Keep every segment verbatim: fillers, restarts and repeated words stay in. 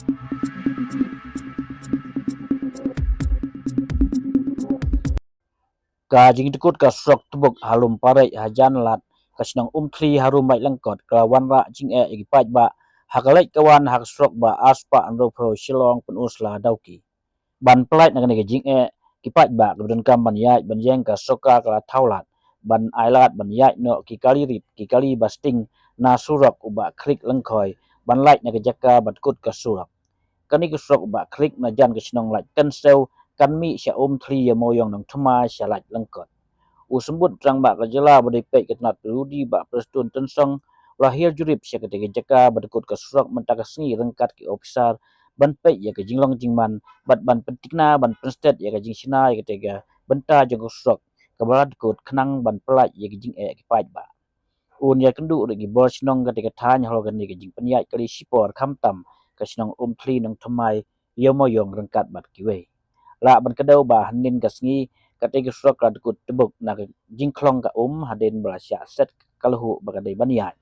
Ka jingdkut ka surok tbuk ha Lum Parek ha Janlat, ka shnong Umthli ha Ri Bhoi Lyngkot, ka la wanrah jingeh ïa ki paidbah ha ka leit ka wan ha ka surok ba ar spah hynriewphew Shillong Pynursla Dawki. Ban pyllait na kane ka jingeh, ki paidbah kiba donkam ban ïaid ban ïeng ka sorkar ka la thaw lad ban ailad ban ïaid noh ki kali rit, ki kali ba sting na surok u Bah Khriek Lyngkhoi ban lait na ka jaka ba dkut ka surok. Kane ka surok u Bah Khriek na jan ka shnong Laitkynsew kan mih sha Umthli ïa Mawiong Nongthymmai sha Laityngkot. U Symbud Rangbah ka jylla ba dei peit ka tnat pyrdi, Bah Prestone Tynsong, u la hiar jurip sha katei ka jaka ba dkut ka surok mynta ka sngi ryngkat ki ophisar ban peit ïa ka jinglong jingman bad ban pyntikna ban pynstet ïa ka jingshna ïa katei ka bynta jong ka surok kaba la dkut khnang ban pyllait ïa ka jingeh ki paidbah. Un ïakynduh ruh ïa ki bor shnong katei ka thaiñ halor kane ka jingpynïaid kali shipor, khamtam ka shnong Umthli Nongthymmai ïa Mawiong ryngkat bad kiwei. Lah ban kdew ba hynnin ka sngi katei ka surok ka la dkut tbuk na ka jingkhlong ka um hadien ba la shah set ka lhuh ba ka dei ban ïaid.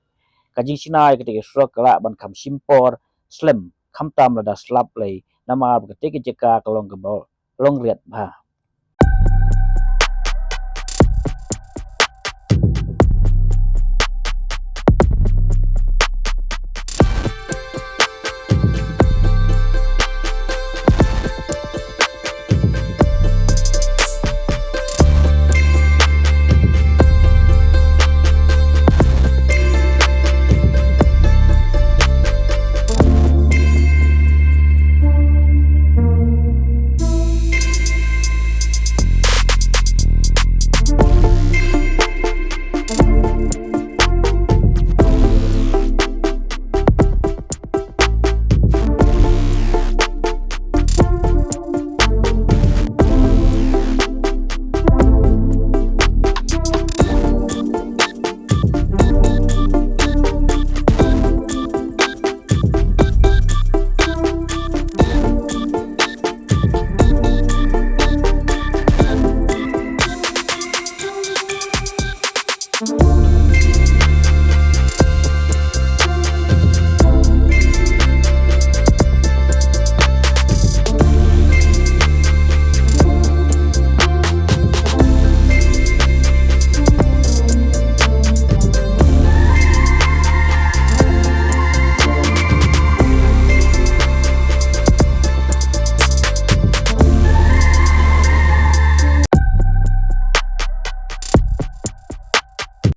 Ka jingshna ïa katei ka surok ka lah ban kham shim por slem, khamtam lada slap lei, namar ba katei ka jaka ka long kaba long riat bha.